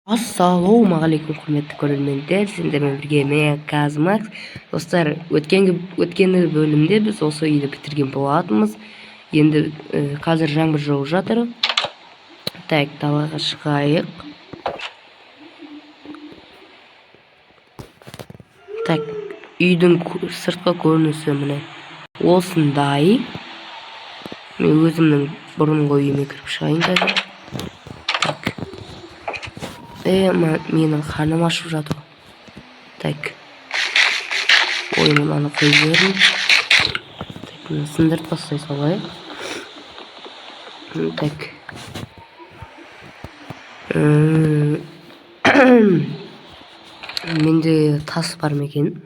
Ассалаумағалейкум, құрметті көрермендер! Сендермен бірге мен, Казмакс. Достар, өткенгі бөлімде біз осы үйді бітірген болатынбыз. Енді қазір жаңбыр жауып жатыр. Так, далаға шығайық. Так, үйдің сыртқы көрінісі міне осындай. Мен өзімнің бұрынғы үйіме кіріп шығайын қазір. Так, менің қарным ашып жатыр. Так, ой, мынаны қойып жібердім. Так, мына сындырып тастай салайық. Так, менде тас бар ма екен?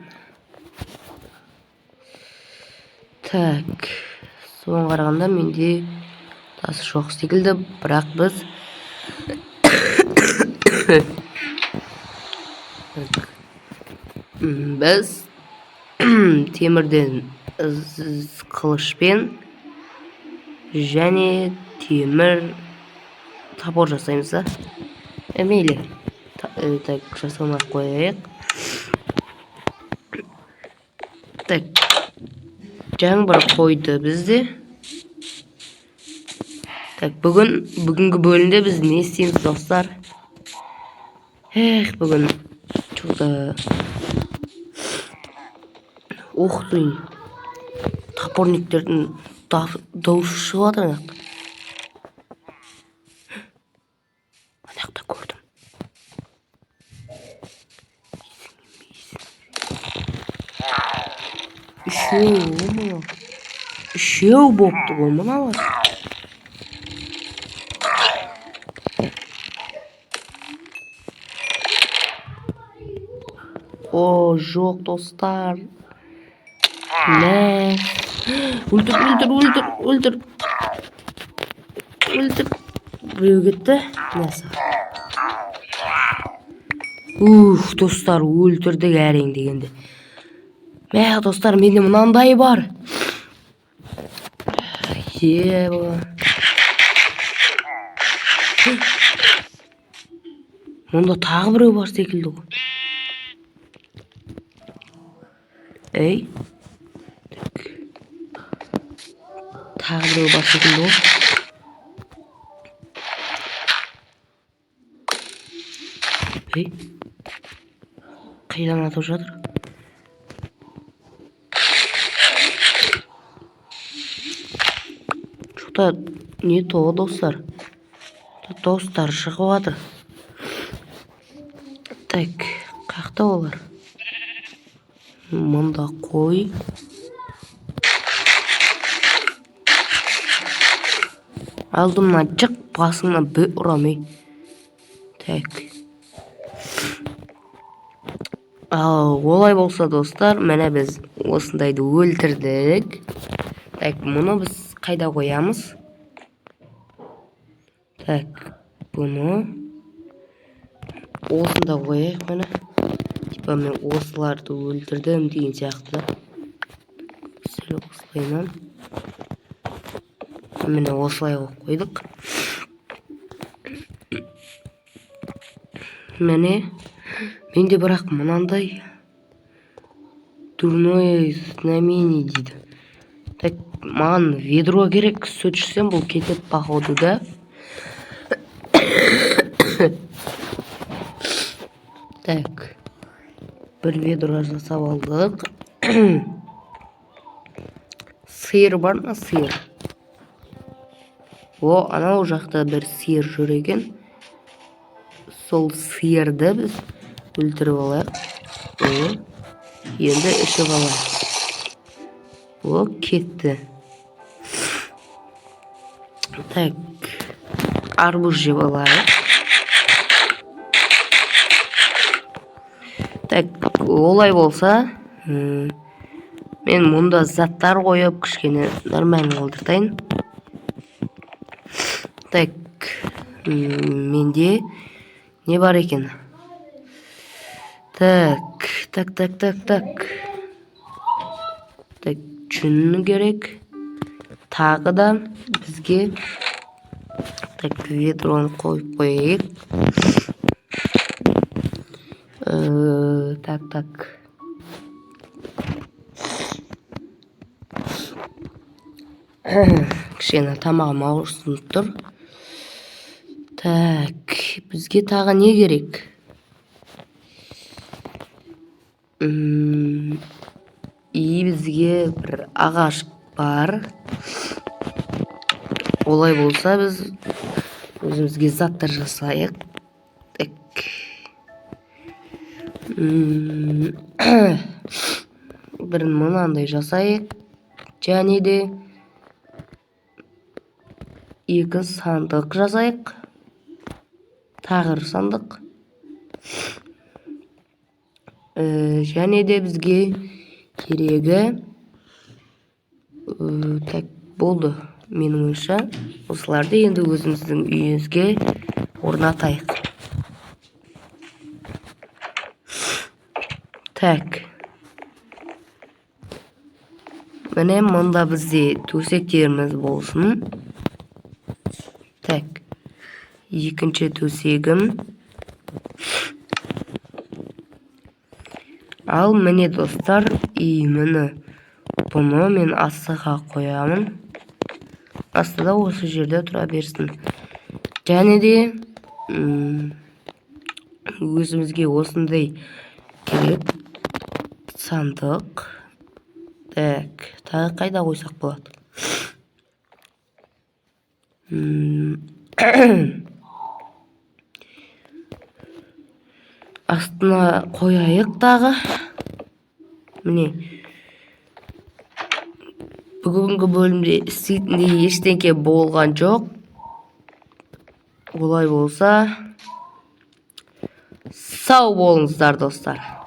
Так, соған қарағанда менде тас жоқ секілді, бірақ біз так, біз темірден қылышпен және темір топор жасаймыз да. Мейлі, так, жасамай ақ қояйық. Так, жаңбыр қойды бізде. Так, бүгінгі бөлімде біз не істейміз, достар? Эх, бүгін что-то, ух ты, топорниктердің дауысы шығып жатыр ана жақта. Ана жақта көрдім. Үшеу ғой мынау, үшеу болыпты ғой мыналар. О, жоқ, достар, мә, өлтір, өлтір, өлтір, өлтір, өлтір! Біреу кетті. Мә саған! Уф, достар, өлтірдік әрең дегенде. Мә, достар, менде мынандай бар. Еба, мұнда тағы біреу бар секілді ғой. Ей, так, тағы біреу бар секілді ғой. Ей, қайдан атып жатыр? Что-то не то, достар, достар, шығып жатыр. Так, қаяқта олар? Мында қой. Алдымнан шық, басыңнан бір ұрам, ей! Так, ал олай болса, достар, міне, біз осындайды өлтірдік. Так, мұны біз қайда қоямыз? Так, бұны осында қояйық. Міне, типа мен осыларды өлтірдім деген сияқты. Сәл осылайынан, міне, осылай қойып қойдық. Міне, менде бірақ мынандай дурное знамение дейді. Так, маған ведро керек. Сүт ішсем, бұл кетеді, походу, да. Так, бір ведро жасап алдық. Сиыр бар ма, сиыр? О, анау жақта бір сиыр жүр екен. Сол сиырды біз өлтіріп алайық. О, енді ішіп алайық. О, кетті. Так, арбуз жеп алайық. Так, олай болса, мен мұнда заттар қойып, кішкене нормально қылдыртайын. Так, менде не бар екен? Так, так, так, так, так, так, жүн керек тағы да бізге. Так, ведроны қойып қояйық. Так, так. Кішкене тамағым ауырсынып тұр. Так, бізге тағы не керек? И бізге бір ағаш бар. Олай болса, біз өзімізге заттар жасайық. Так. Бір мынандай жасайық. Және де екі сандық жасайық. Тағы бір сандық. Және де бізге керегі так, болды, менің ойымша. Осыларды енді өзіміздің үйімізге орнатайық. Так. Міне, мында бізде төсектеріміз болсын. Так. Екінші төсегім. Ал міне, достар, и міне, бұны мен астыға қоямын. Астыда осы жерде тұра берсін. Және де өзімізге осындай керек сандық. Так, тағы қайда қойсақ болады? Астына қояйық тағы. Міне. Бүгінгі бөлімде істейтіндей ештеңке болған жоқ. Олай болса, сау болыңыздар, достар.